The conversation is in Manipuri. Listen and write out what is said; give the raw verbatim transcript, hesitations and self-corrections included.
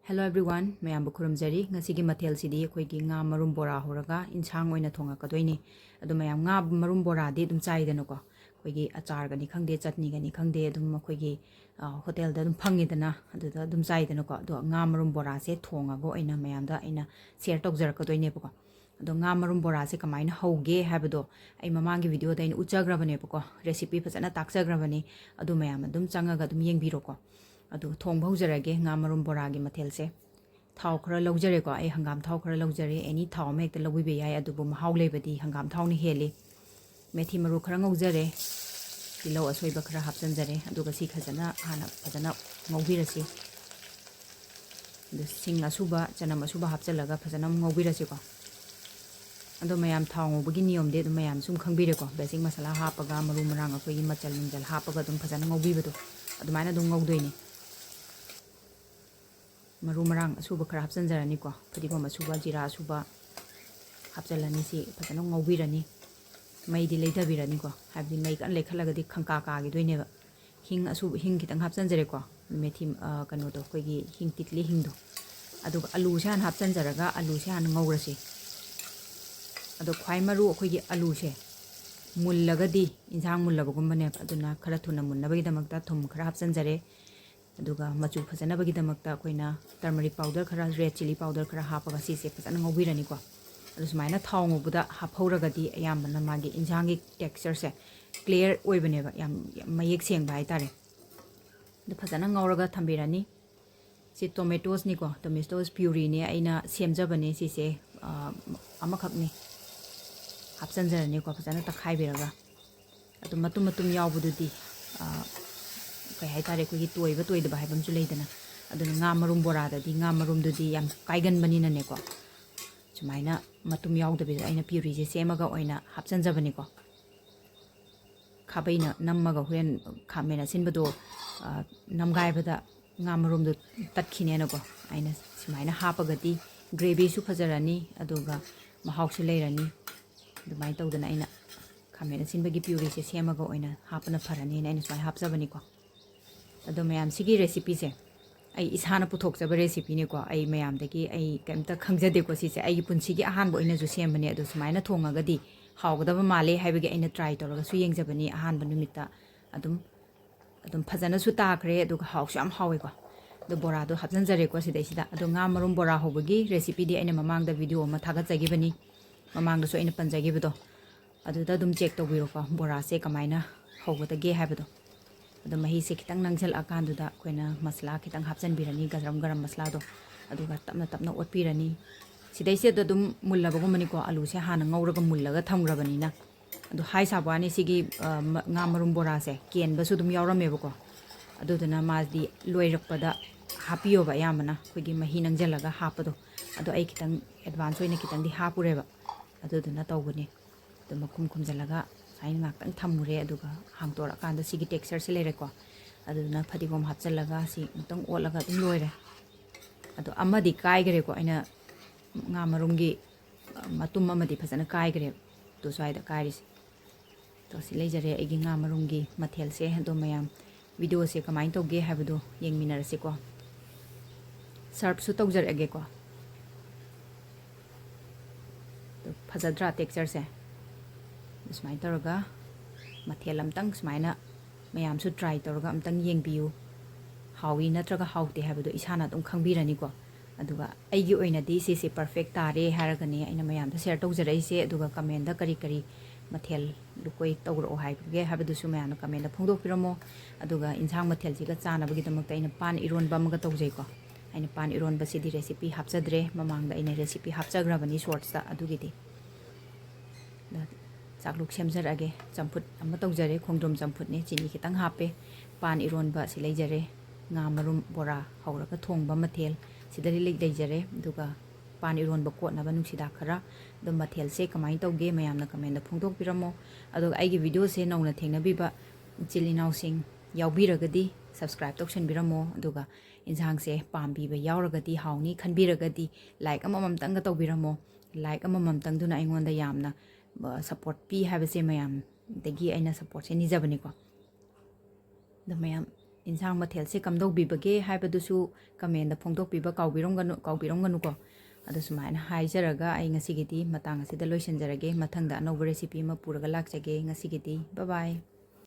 Hello everyone, ꯃꯌꯥꯝꯕꯨ ꯈꯨꯔꯨꯝꯖꯔꯤ꯫ ꯉꯁꯤꯒꯤ ꯃꯊꯦꯜꯁꯤꯗꯤ ꯑꯩꯈꯣꯏꯒꯤ ꯉꯥ ꯃꯔꯨꯝ ꯕꯣꯔꯥ ꯍꯧꯔꯒ ꯏꯟꯁꯥꯡ ꯑꯣꯏꯅ ꯊꯣꯡꯉꯛꯀꯗꯣꯏꯅꯤ꯫ ꯑꯗꯣ ꯃꯌꯥꯝ ꯉꯥ ꯃꯔꯨꯝ ꯕꯣꯔꯥꯗꯤ ꯑꯗꯨꯝ ꯆꯥꯏꯗꯅꯀꯣ, ꯑꯩꯈꯣꯏꯒꯤ ꯑꯆꯥꯔꯒꯅꯤ ꯈꯪꯗꯦ, ꯆꯠꯅꯤꯒꯅꯤ ꯈꯪꯗꯦ, ꯑꯗꯨꯝ ꯑꯩꯈꯣꯏꯒꯤ, ꯑ, ꯍꯣꯇꯦꯜꯗ ꯑꯗꯨꯝ ꯐꯪꯉꯤꯗꯅ, ꯑꯗꯨꯗ ꯑꯗꯨꯝ ꯆꯥꯏꯗꯅꯀꯣ꯫ ꯑꯗꯣ ꯉꯥ ꯃꯔꯨꯝ ꯕꯣꯔꯥꯁꯦ ꯊꯣꯡꯉꯒ ꯑꯣꯏꯅ ꯃꯌꯥꯝꯗ ꯑꯩꯅ share ꯇꯧꯖꯔꯛꯀꯗꯣꯏꯅꯦꯕꯀꯣ꯫ ꯑꯗꯣ ꯉꯥ ꯃꯔꯨꯝ ꯕꯣꯔꯥꯁꯦ ꯀꯃꯥꯏꯅ ꯍꯧꯒꯦ ꯍꯥꯏꯕꯗꯣ ꯑꯩ ꯃꯃꯥꯡꯒꯤ videoꯗ ꯑꯩꯅ ꯎꯠꯆꯈ꯭ꯔꯕꯅꯦꯕꯀꯣ, recipe ꯐꯖꯅ ꯇꯥꯛꯆꯈ꯭ꯔꯕꯅꯤ꯫ ꯑꯗꯨ ꯃꯌꯥꯝ ꯑꯗꯨꯝ ꯆꯪꯉꯒ ꯑꯗꯨꯝ ꯌꯦꯡꯕꯤꯔꯣꯀꯣ꯫ ꯑꯗꯨ ꯊꯣꯡꯕ ꯍꯧꯖꯔꯒꯦ ꯉꯥ ꯃꯔꯨꯝ ꯕꯣꯔꯥꯒꯤ ꯃꯊꯦꯜꯁꯦ꯫ ꯊꯥꯎ ꯈꯔ ꯂꯧꯖꯔꯦꯀꯣ, ꯑꯩ ꯍꯪꯒꯥꯝ ꯊꯥꯎ ꯈꯔ ꯂꯧꯖꯔꯦ꯫ Any ꯊꯥꯎ ꯑꯃ ꯍꯦꯛꯇ ꯂꯧꯕꯤꯕ ꯌꯥꯏ, ꯑꯗꯨꯕꯨ ꯃꯍꯥꯎ ꯂꯩꯕꯗꯤ ꯍꯪꯒꯥꯝ ꯊꯥꯎꯅ ꯍꯦꯜꯂꯤ꯫ ꯃꯦꯊꯤ ꯃꯔꯨ ꯈꯔ ꯉꯧꯖꯔꯦ, ꯇꯤꯜꯍꯧ ꯑꯁꯣꯏꯕ ꯈꯔ ꯍꯥꯞꯆꯤꯟꯖꯔꯦ, ꯑꯗꯨꯒ ꯁꯤ ꯐꯖꯅ ꯍꯥꯟꯅ ꯐꯖꯅ ꯉꯧꯕꯤꯔꯁꯤ꯫ ꯑꯗꯨ ꯁꯤꯡ ꯑꯁꯨꯕ, ꯆꯅꯝ ꯑꯁꯨꯕ ꯍꯥꯞꯆꯤꯜꯂꯒ ꯐꯖꯅ ꯑꯃꯨꯛ ꯉꯧꯕꯤꯔꯁꯤꯀꯣ꯫ ꯑꯗꯣ ꯃꯌꯥꯝ ꯊꯥꯎ ꯉꯧꯕꯒꯤ ꯅꯤꯌꯣꯝꯗꯤ ꯑꯗꯨꯝ ꯃꯌꯥꯝ ꯁꯨꯝ ꯈꯪꯕꯤꯔꯦꯀꯣ, basic ꯃꯁꯥꯂꯥ ꯍꯥꯞꯄꯒ, ꯃꯔꯨ ꯃꯔꯥꯡ ꯑꯩꯈꯣꯏꯒꯤ ꯃꯆꯜ ꯅꯨꯡꯆꯜ ꯍꯥꯞꯄꯒ ꯑꯗꯨꯝ ꯐꯖꯅ ꯉꯧꯕꯤꯕꯗꯣ, ꯑꯗꯨꯃꯥꯏꯅ ꯑꯗꯨꯝ ꯉꯧꯗꯣꯏꯅꯤ꯫ ꯃꯔꯨ ꯃꯔꯥꯡ ꯑꯁꯨꯕ ꯈꯔ ꯍꯥꯞꯆꯤꯟꯖꯔꯅꯤꯀꯣ, ꯐꯗꯤꯒꯣꯝ ꯑꯁꯨꯕ, ꯖꯤꯔꯥ ꯑꯁꯨꯕ ꯍꯥꯞꯆꯤꯜꯂꯅꯤ꯫ ꯁꯤ ꯐꯖꯅ ꯉꯧꯕꯤꯔꯅꯤ, ꯃꯩꯗꯤ ꯂꯩꯊꯕꯤꯔꯅꯤꯀꯣ, ꯍꯥꯏꯕꯗꯤ ꯃꯩ ꯀꯟꯅ ꯂꯩꯈꯠꯂꯒꯗꯤ ꯈꯪꯀꯥ ꯀꯥꯈꯤꯗꯣꯏꯅꯦꯕ꯫ ꯍꯤꯡ ꯑꯁꯨꯕ, ꯍꯤꯡ ꯈꯤꯇꯪ ꯍꯥꯞꯆꯤꯟꯖꯔꯦꯀꯣ, ꯃꯦꯊꯤ, ꯑ, ꯀꯩꯅꯣꯗꯣ, ꯑꯩꯈꯣꯏꯒꯤ ꯍꯤꯡ, ꯇꯤꯠꯂꯤ ꯍꯤꯡꯗꯣ꯫ ꯑꯗꯨꯒ ꯑꯂꯨꯁꯦ ꯍꯥꯟꯅ ꯍꯥꯞꯆꯤꯟꯖꯔꯒ ꯑꯂꯨꯁꯦ ꯍꯥꯟꯅ ꯉꯧꯔꯁꯤ꯫ ꯑꯗꯣ ꯈ꯭ꯋꯥꯏ ꯃꯔꯨ ꯑꯩꯈꯣꯏꯒꯤ ꯑꯂꯨꯁꯦ ꯃꯨꯜꯂꯒꯗꯤ ꯏꯟꯁꯥꯡ ꯃꯨꯜꯂꯕꯒꯨꯝꯕꯅꯦꯕ, ꯑꯗꯨꯅ ꯈꯔ ꯊꯨꯅ ꯃꯨꯟꯅꯕꯒꯤꯗꯃꯛꯇ ꯊꯨꯝ ꯈꯔ ꯍꯥꯞꯆꯤꯟꯖꯔꯦ꯫ ꯑꯗꯨꯒ ꯃꯆꯨ ꯐꯖꯅꯕꯒꯤꯗꯃꯛꯇ ꯑꯩꯈꯣꯏꯅ turmeric powder ꯈꯔ, red chilli powder ꯈꯔ ꯍꯥꯞꯄꯒ ꯁꯤꯁꯦ ꯐꯖꯅ ꯉꯧꯕꯤꯔꯅꯤꯀꯣ꯫ ꯑꯗꯨ ꯁꯨꯃꯥꯏꯅ ꯊꯥꯎ ꯉꯧꯕꯗ ꯍꯥꯞꯍꯧꯔꯒꯗꯤ ꯑꯌꯥꯝꯕꯅ ꯃꯥꯒꯤ ꯏꯟꯁꯥꯡꯒꯤ textureꯁꯦ clear ꯑꯣꯏꯕꯅꯦꯕ, ꯌꯥꯝ, ꯌꯥꯝ ꯃꯌꯦꯛ ꯁꯦꯡꯕ ꯍꯥꯏꯇꯥꯔꯦ꯫ ꯑꯗꯨ ꯐꯖꯅ ꯉꯧꯔꯒ ꯊꯝꯕꯤꯔꯅꯤ꯫ ꯁꯤ tomatoesꯅꯤꯀꯣ, tomatoes pureeꯅꯦ, ꯑꯩꯅ ꯁꯦꯝꯖꯕꯅꯦ ꯁꯤꯁꯦ, ꯑ, ꯑꯃꯈꯛꯅꯤ ꯍꯥꯞꯆꯤꯟꯖꯔꯅꯤꯀꯣ, ꯐꯖꯅ ꯇꯛꯈꯥꯏꯕꯤꯔꯒ꯫ ꯑꯗꯨ ꯃꯇꯨꯝ ꯃꯇꯨꯝ ꯌꯥꯎꯕꯗꯨꯗꯤ, ꯑ, ꯀꯩ ꯍꯥꯏꯇꯥꯔꯦ, ꯑꯩꯈꯣꯏꯒꯤ ꯇꯣꯏꯕ ꯇꯣꯏꯗꯕ ꯍꯥꯏꯕ ꯑꯃꯁꯨ ꯂꯩꯗꯅ, ꯑꯗꯨꯅ ꯉꯥ ꯃꯔꯨꯝ ꯕꯣꯔꯥꯗꯗꯤ ꯉꯥ ꯃꯔꯨꯝꯗꯨꯗꯤ ꯌꯥꯝ ꯀꯥꯏꯒꯟꯕꯅꯤꯅꯅꯦꯀꯣ, ꯁꯨꯃꯥꯏꯅ ꯃꯇꯨꯝ ꯌꯥꯎꯗꯕꯤꯗ ꯑꯩꯅ pureeꯁꯦ ꯁꯦꯝꯃꯒ ꯑꯣꯏꯅ ꯍꯥꯞꯆꯤꯟꯖꯕꯅꯤꯀꯣ꯫ ꯈꯥꯕꯩꯅ ꯅꯝꯃꯒ ꯍꯣꯔꯦꯟ ꯈꯥꯃꯦꯟ ꯑꯁꯤꯟꯕꯗꯣ, ꯑ, ꯅꯝꯒꯥꯏꯕꯗ ꯉꯥ ꯃꯔꯨꯝꯗꯣ ꯇꯠꯈꯤꯅꯦꯅꯀꯣ, ꯑꯩꯅ ꯁꯨꯃꯥꯏꯅ ꯍꯥꯞꯄꯒꯗꯤ gravyꯁꯨ ꯐꯖꯔꯅꯤ, ꯑꯗꯨꯒ ꯃꯍꯥꯎꯁꯨ ꯂꯩꯔꯅꯤ꯫ ꯑꯗꯨꯃꯥꯏꯅ ꯇꯧꯗꯅ ꯑꯩꯅ ꯈꯥꯃꯦꯟ ꯑꯁꯤꯟꯕꯒꯤ pureeꯁꯦ ꯁꯦꯝꯃꯒ ꯑꯣꯏꯅ ꯍꯥꯞꯄꯅ ꯐꯔꯅꯤꯅ ꯑꯩꯅ ꯁꯨꯃꯥꯏꯅ ꯍꯥꯞꯆꯕꯅꯤꯀꯣ꯫ ꯑꯗꯣ ꯃꯌꯥꯝ, ꯁꯤꯒꯤ recipeꯁꯦ ꯑꯩ ꯏꯁꯥꯅ ꯄꯨꯊꯣꯛꯆꯕ recipeꯅꯤꯀꯣ꯫ ꯑꯩ ꯃꯌꯥꯝꯗꯒꯤ ꯑꯩ ꯀꯩꯝꯇ ꯈꯪꯖꯗꯦꯀꯣ꯫ ꯁꯤꯁꯦ ꯑꯩꯒꯤ ꯄꯨꯟꯁꯤꯒꯤ ꯑꯍꯥꯟꯕ ꯑꯣꯏꯅꯁꯨ ꯁꯦꯝꯕꯅꯦ꯫ ꯑꯗꯣ ꯁꯨꯃꯥꯏꯅ ꯊꯣꯡꯉꯒꯗꯤ ꯍꯥꯎꯒꯗꯕ ꯃꯥꯜꯂꯦ ꯍꯥꯏꯕꯒꯤ ꯑꯩꯅ try ꯇꯧꯔꯒꯁꯨ ꯌꯦꯡꯖꯕꯅꯤ ꯑꯍꯥꯟꯕ ꯅꯨꯃꯤꯠꯇ꯫ ꯑꯗꯨꯝ, ꯑꯗꯨꯝ ꯐꯖꯅꯁꯨ ꯇꯥꯈ꯭ꯔꯦ, ꯑꯗꯨꯒ ꯍꯥꯎꯁꯨ ꯌꯥꯝ ꯍꯥꯎꯋꯦꯀꯣ꯫ ꯑꯗꯣ ꯕꯣꯔꯥꯗꯣ ꯍꯥꯞꯆꯤꯟꯖꯔꯦꯀꯣ ꯁꯤꯗꯩꯁꯤꯗ꯫ ꯑꯗꯣ ꯉꯥ ꯃꯔꯨꯝ ꯕꯣꯔꯥ ꯍꯧꯕꯒꯤ recipeꯗꯤ ꯑꯩꯅ ꯃꯃꯥꯡꯗ video ꯑꯃ ꯊꯥꯒꯠꯆꯈꯤꯕꯅꯤ, ꯃꯃꯥꯡꯗꯁꯨ ꯑꯩꯅ ꯄꯟꯖꯈꯤꯕꯗꯣ꯫ ꯑꯗꯨꯗ ꯑꯗꯨꯝ check ꯇꯧꯕꯤꯔꯣꯀꯣ, ꯕꯣꯔꯥꯁꯦ ꯀꯃꯥꯏꯅ ꯍꯧꯒꯗꯒꯦ ꯍꯥꯏꯕꯗꯣ꯫ ꯑꯗꯣ ꯃꯍꯤꯁꯦ ꯈꯤꯇꯪ ꯅꯪꯁꯤꯜꯂꯛꯑꯀꯥꯟꯗꯨꯗ ꯑꯩꯈꯣꯏꯅ ꯃꯁꯂꯥ ꯈꯤꯇꯪ ꯍꯥꯞꯆꯤꯟꯕꯤꯔꯅꯤ, ꯒꯔꯝ ꯒꯔꯝ ꯃꯁꯂꯥꯗꯣ꯫ ꯑꯗꯨꯒ ꯇꯞꯅ ꯇꯞꯅ ꯑꯣꯠꯄꯤꯔꯅꯤ꯫ ꯁꯤꯗꯩꯁꯤꯗ ꯑꯗꯨꯝ ꯃꯨꯜꯂꯕꯒꯨꯝꯕꯅꯤꯀꯣ, ꯑꯂꯨꯁꯦ ꯍꯥꯟꯅ ꯉꯧꯔꯒ ꯃꯨꯜꯂꯒ ꯊꯝꯈ꯭ꯔꯕꯅꯤꯅ꯫ ꯑꯗꯣ ꯍꯥꯏ ꯁꯥꯕ ꯋꯥꯅꯤ, ꯁꯤꯒꯤ, ꯑ, ꯃ-, ꯉꯥ ꯃꯔꯨꯝ ꯕꯣꯔꯥꯁꯦ ꯀꯦꯟꯕꯁꯨ ꯑꯗꯨꯝ ꯌꯥꯎꯔꯝꯃꯦꯕꯀꯣ꯫ ꯑꯗꯨꯗꯨꯅ ꯃꯥꯗꯤ ꯂꯣꯏꯔꯛꯄꯗ ꯍꯥꯞꯄꯤꯌꯣꯕ, ꯑꯌꯥꯝꯕꯅ ꯑꯩꯈꯣꯏꯒꯤ ꯃꯍꯤ ꯅꯪꯁꯤꯜꯂꯒ ꯍꯥꯞꯄꯗꯣ꯫ ꯑꯗꯣ ꯑꯩ ꯈꯤꯇꯪ advance ꯑꯣꯏꯅ ꯈꯤꯇꯪꯗꯤ ꯍꯥꯞꯄꯨꯔꯦꯕ, ꯑꯗꯨꯗꯨꯅ ꯇꯧꯕꯅꯦ꯫ ꯑꯗꯨ ꯃꯈꯨꯝ ꯈꯨꯝꯖꯤꯜꯂꯒ ꯁꯨꯃꯥꯏꯅ ꯉꯥꯛꯇꯪ ꯊꯝꯃꯨꯔꯦ꯫ ꯑꯗꯨꯒ ꯍꯥꯡꯇꯣꯔꯛꯑꯀꯥꯟꯗ ꯁꯤꯒꯤ textureꯁꯦ ꯂꯩꯔꯦꯀꯣ꯫ ꯑꯗꯨꯗꯨꯅ ꯐꯗꯤꯒꯣꯝ ꯍꯥꯞꯆꯤꯜꯂꯒ ꯁꯤ ꯑꯃꯨꯛꯇꯪ ꯑꯣꯠꯂꯒ ꯑꯗꯨꯝ ꯂꯣꯏꯔꯦ꯫ ꯑꯗꯣ ꯑꯃꯗꯤ ꯀꯥꯏꯈ꯭ꯔꯦꯀꯣ, ꯑꯩꯅ ꯉꯥ ꯃꯔꯨꯝꯒꯤ, ꯑ, ꯃꯇꯨꯝ ꯑꯃꯗꯤ ꯐꯖꯅ ꯀꯥꯏꯈ꯭ꯔꯦ꯫ ꯑꯗꯣ ꯁ꯭ꯋꯥꯏꯗ ꯀꯥꯏꯔꯤꯁꯦ꯫ ꯑꯗꯣ ꯁꯤ ꯂꯩꯖꯔꯦ ꯑꯩꯒꯤ ꯉꯥ ꯃꯔꯨꯝꯒꯤ ꯃꯊꯦꯜꯁꯦ꯫ ꯑꯗꯣ ꯃꯌꯥꯝ videoꯁꯦ ꯀꯃꯥꯏꯅ ꯇꯧꯒꯦ ꯍꯥꯏꯕꯗꯣ ꯌꯦꯡꯃꯤꯟꯅꯔꯁꯤꯀꯣ꯫ Serveꯁꯨ ꯇꯧꯖꯔꯛꯑꯒꯦꯀꯣ꯫ ꯑꯗꯣ ꯐꯖꯗ꯭ꯔꯥ textureꯁꯦ? ꯁꯨꯃꯥꯏꯅ ꯇꯧꯔꯒ ꯃꯊꯦꯜ ꯑꯝꯇꯪ ꯁꯨꯃꯥꯏꯅ ꯃꯌꯥꯝꯁꯨ try ꯇꯧꯔꯒ ꯑꯝꯇꯪ ꯌꯦꯡꯕꯤꯌꯨ꯫ ꯍꯥꯎꯏ ꯅꯠꯇ꯭ꯔꯒ ꯍꯥꯎꯇꯦ ꯍꯥꯏꯕꯗꯣ ꯏꯁꯥꯅ ꯑꯗꯨꯝ ꯈꯪꯕꯤꯔꯅꯤꯀꯣ꯫ ꯑꯗꯨꯒ ꯑꯩꯒꯤ ꯑꯣꯏꯅꯗꯤ ꯁꯤꯁꯦ perfect ꯇꯥꯔꯦ ꯍꯥꯏꯔꯒꯅꯦ ꯑꯩꯅ ꯃꯌꯥꯝꯗ share ꯇꯧꯖꯔꯛꯏꯁꯦ꯫ ꯑꯗꯨꯒ commentꯗ ꯀꯔꯤ ꯀꯔꯤ ꯃꯊꯦꯜ ꯂꯨꯀꯣꯏ ꯇꯧꯔꯛꯑꯣ ꯍꯥꯏꯕꯒꯦ ꯍꯥꯏꯕꯗꯨꯁꯨ ꯃꯌꯥꯝꯅ commentꯗ ꯐꯣꯡꯗꯣꯛꯄꯤꯔꯝꯃꯣ꯫ ꯑꯗꯨꯒ ꯏꯟꯁꯥꯡ ꯃꯊꯦꯜꯁꯤꯒ ꯆꯥꯅꯕꯒꯤꯗꯃꯛꯇ ꯑꯩꯅ ꯄꯥꯟ ꯏꯔꯣꯟꯕ ꯑꯃꯒ ꯇꯧꯖꯩꯀꯣ꯫ ꯑꯩꯅ ꯄꯥꯟ ꯏꯔꯣꯟꯕꯁꯤꯗꯤ recipe ꯍꯥꯞꯆꯗ꯭ꯔꯦ, ꯃꯃꯥꯡꯗ ꯑꯩꯅ recipe ꯍꯥꯞꯆꯈ꯭ꯔꯕꯅꯤ shortsꯇ꯫ ꯑꯗꯨꯒꯤꯗꯤ ꯑꯗ ꯆꯥꯛꯂꯨꯛ ꯁꯦꯝꯖꯔꯛꯑꯒꯦ꯫ ꯆꯝꯐꯨꯠ ꯑꯃ ꯇꯧꯖꯔꯦ, ꯈꯣꯡꯗ꯭ꯔꯨꯝ ꯆꯝꯐꯨꯠꯅꯦ, ꯆꯤꯅꯤ ꯈꯤꯇꯪ ꯍꯥꯞꯄꯦ꯫ ꯄꯥꯟ ꯏꯔꯣꯟꯕ ꯑꯁꯤ ꯂꯩꯖꯔꯦ, ꯉꯥ ꯃꯔꯨꯝ ꯕꯣꯔꯥ ꯍꯧꯔꯒ ꯊꯣꯡꯕ ꯃꯊꯦꯜ ꯁꯤꯗ ꯂꯩ-, ꯂꯩꯖꯔꯦ꯫ ꯑꯗꯨꯒ ꯄꯥꯟ ꯏꯔꯣꯟꯕ ꯀꯣꯠꯅꯕ ꯅꯨꯡꯁꯤꯗꯥꯛ ꯈꯔ꯫ ꯑꯗꯣ ꯃꯊꯦꯜꯁꯦ ꯀꯃꯥꯏꯅ ꯇꯧꯒꯦ ꯃꯌꯥꯝꯅ commentꯗ ꯐꯣꯡꯗꯣꯛꯄꯤꯔꯝꯃꯣ꯫ ꯑꯗꯨꯒ ꯑꯩꯒꯤ videoꯁꯦ ꯅꯧꯅ ꯊꯦꯡꯅꯕꯤꯕ ꯏꯆꯤꯜ ꯏꯅꯥꯎꯁꯤꯡ ꯌꯥꯎꯕꯤꯔꯒꯗꯤ subscribe ꯇꯧꯁꯟꯕꯤꯔꯝꯃꯣ꯫ ꯑꯗꯨꯒ ꯏꯟꯁꯥꯡꯁꯦ ꯄꯥꯝꯕꯤꯕ ꯌꯥꯎꯔꯒꯗꯤ, ꯍꯥꯎꯅꯤ ꯈꯟꯕꯤꯔꯒꯗꯤ like ꯑꯃꯃꯝꯇꯪꯒ ꯇꯧꯕꯤꯔꯝꯃꯣ꯫ Like ꯑꯃꯃꯝꯇꯪꯗꯨꯅ ꯑꯩꯉꯣꯟꯗ ꯌꯥꯝꯅ, ꯑ, support ꯄꯤ ꯍꯥꯏꯕꯁꯦ ꯃꯌꯥꯝꯗꯒꯤ ꯑꯩꯅ supportꯁꯦ ꯅꯤꯖꯕꯅꯤꯀꯣ꯫ ꯑꯗꯣ ꯃꯌꯥꯝ ꯏꯟꯁꯥꯡ ꯃꯊꯦꯜꯁꯦ ꯀꯝꯗꯧꯕꯤꯕꯒꯦ ꯍꯥꯏꯕꯗꯨꯁꯨ comment ꯐꯣꯡꯗꯣꯛꯄꯤꯕ ꯀꯥꯎꯕꯤꯔꯝꯒꯅꯨ, ꯀꯥꯎꯕꯤꯔꯝꯒꯅꯨꯀꯣ꯫ ꯑꯗꯨ ꯁꯨꯃꯥꯏꯅ ꯍꯥꯏꯖꯔꯒ ꯑꯩ ꯉꯁꯤꯒꯤꯗꯤ ꯃꯇꯥꯡ ꯑꯁꯤꯗ ꯂꯣꯏꯁꯤꯟꯖꯔꯒꯦ꯫ ꯃꯊꯪꯗ ꯑꯅꯧꯕ recipe ꯑꯃ ꯄꯨꯔꯒ ꯂꯥꯛꯆꯒꯦ꯫ ꯉꯁꯤꯒꯤꯗꯤ bye bye꯫